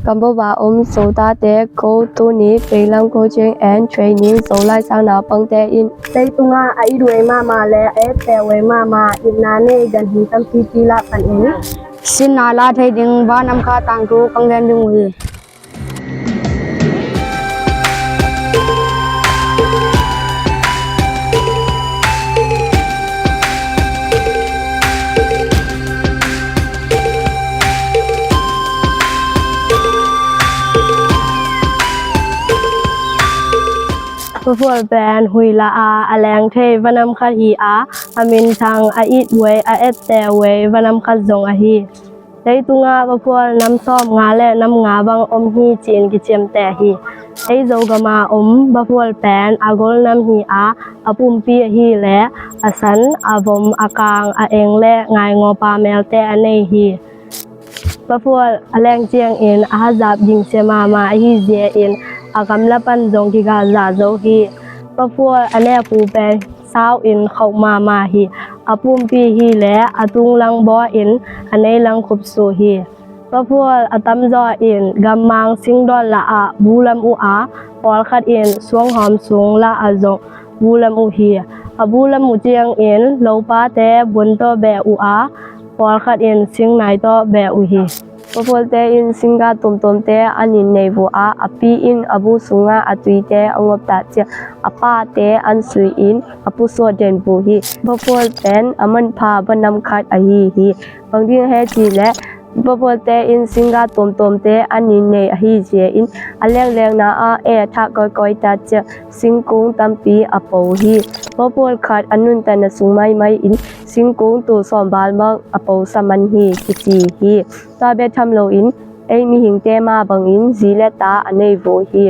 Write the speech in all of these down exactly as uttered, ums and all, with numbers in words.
Cambodia om Zo tate ko tuni Peilam Coaching and Training Zo Lai Sang naupangte in leitungah a it huai mahmah le a etteh huai mahmah itna nei ganhing tampi kilah panin sinna la thei ding van nam khat tangthu kong gen ding uh hi. Papual pen huih la a a leng thei vanam khat hi a, a minthang a it huai a etteh huai vanam khat zong ahi. Leitungah Papual nam sawm nga le nam nga bang om hi ci-in kiciamteh hi. Ei Zogam a om Papual pen a gol nam hi a, a pumpi ahi le a san, a vom, a kang, a eng le ngaingawpa melte a nei hi. Papual a leng ciangin a hazap gingsia mahmah ahi zia in a gamla pan zong kigalzah zo hi. Papual a nekpu pen sau in khauh mahmah hi. A pumpi hi le a tunglang baw in a neilang khupsuh hi. Papual a tamzaw in gammang singdawn lah ah bu lam uh a, pawlkhat in suanghawm sung lah ah zong bu lam uh hi. A bu lam uh ciangin lopate buan tawh beh uh a, pawlkhat in singnai tawh beh uh hi. Papualte in singga tuamtuamte an in nei uh a, a pi in a bu sungah a tuite a ngop tak ciang a pate an sui in a pusuah den uh hi. Papual pen a manpha vanam khat ahi hi. Bang ding he ci le Papualte in singga tuamtuamte an in nei ahi zia in a lenglengna ah ei a thah kawikawi tak ciang singkung tampi a po hi. Papual khat a nuntakna sung maimai in singkung tul sawm val mang a po sa man hi kici hi. Tua bek tham loin ei mihingte mah bangin zi le ta a nei uh hi.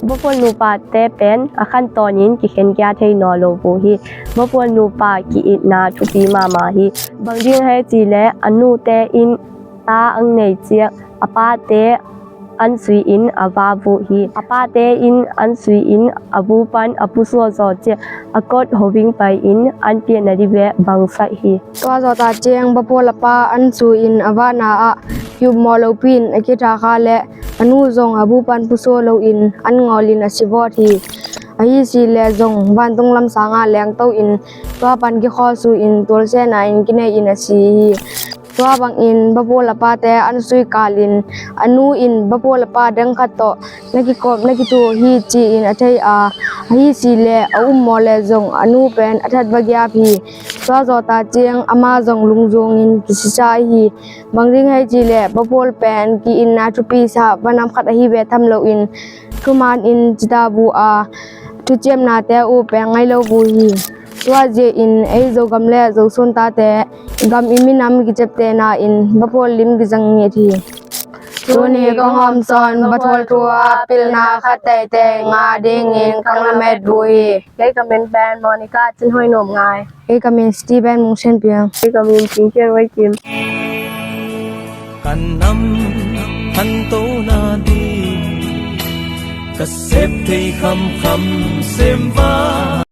Papual nupate pen a khan tawnin kikhen kia thei nawn lo uh hi. Papual nupa ki-itna thupi mahmah hi. Bang ding he ci le a nute in ta ang nei ciang a pate an sui in a va uh hi. A pate in an sui in a bu pan a pusuah zaw ciang a kot hoving pai in an pianna dih beh bangsak hi. Tua zawh tak ciang Papual a pa an sui in a vahna ah hi upmawh lopi in a kitha kha le a nu zong a bu pan pusuah loin an ngawl in a si vawt hi. Ahi si le zong vantung lam sangah lengto in tua pan kikhawl su in tualsiatna in kinei in a si hi. Tua bangin Papual a pate an sui kalin a nu in Papual a pa dang khat tawh na kikawm na kithuh hi ci-in a thei a, ahi si le a upmawh le zong a nu pen a that va giap hi. Tua zawh tak ciang amah zong lungzungin kisisa hi. Bang ding hei ci le Papual pen ki-itna thupisa vanam khat ahi ve tham loin thuman in cita bu a, thuciamnate uh peng ngai lo bu hi. Tua zia in ei Zogam le Zosun tate gam i minam kiciaptehna in Papual lim kizang ngiat hi. Tuni kong hawmsawn Papual thu a pilna khat teitei nga dingin kong lamet bu hi. Kei ka min pen Monica Cin Hoi Nuam Ngai. Kei ka min Steven Mung Sian Piang. Kei ka min Cing Kian Wai Kim. Kan nam thanto na ding ka sep thei khamkham sem va.